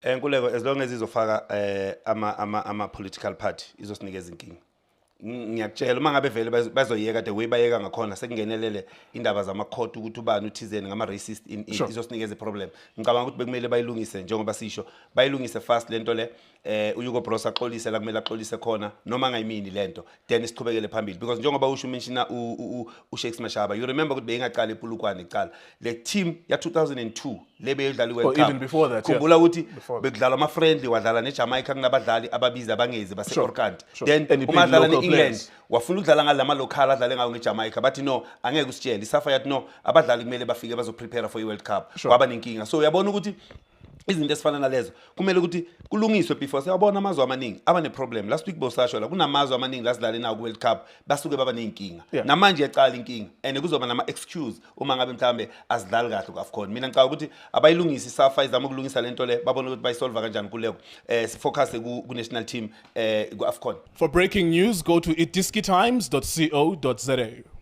Nkuleko, as long as izofaka ama political party, izosinikeza inkinga. Ngiyakutshela, uma ngabe vele bazoyeka the way bayeka ngakhona, sekungenelele indaba zama-court ukuthi ubani uthizeni ngama-racist in izosinikeza i-problem. Ngicabanga ukuthi bekumele bayilungise njengoba sisho, bayilungise fast lento le, uHugo Broos axolise la kumele axolise khona noma angayimini lento, then sichubekele phambili, because njengoba usho umentiona uShakes Mashaba, you remember ukuthi beyingaqala ePolokwane icala le team ya 2002 le beyidlala i-World Or Cup. Even before that, yeah. Khumbula ukuthi Before that. Bekudlalwa ama-friendly, wadlala neJamaica, kunabadlali ababiza abangezi base-Orkant. Then And he uma picked adlala local ne-England, players. Wafuna ukudlala ngalama local adlale ngawo ngeJamaica, bathi no, angeke usitshele. ISAFA yathi no, abadlali kumele bafike bazoprepare for i-World Cup. Kwaba nenkinga. So uyabona ukuthi izinto ezifana nalezo kumele ukuthi kulungiswe before. Siyabona amazwe amaningi aba ne-problem. Last week bosasho la kunamazwe amaningi la sidlale nawo ku-World Cup, basuke baba ney'nkinga. Namanje iyaqala inkinga and kuzoba nama-excuse uma ngabe mhlawumbe azidlali kahle ku-AFCON. Mina ngicabanga ukuthi abayilungise, iSAFA izama ukulungisa lento le, babone ukuthi bayisolva kanjani kuleko, sifocus ku-national team ku-AFCON. For breaking news, go to idiskitimes.co.za.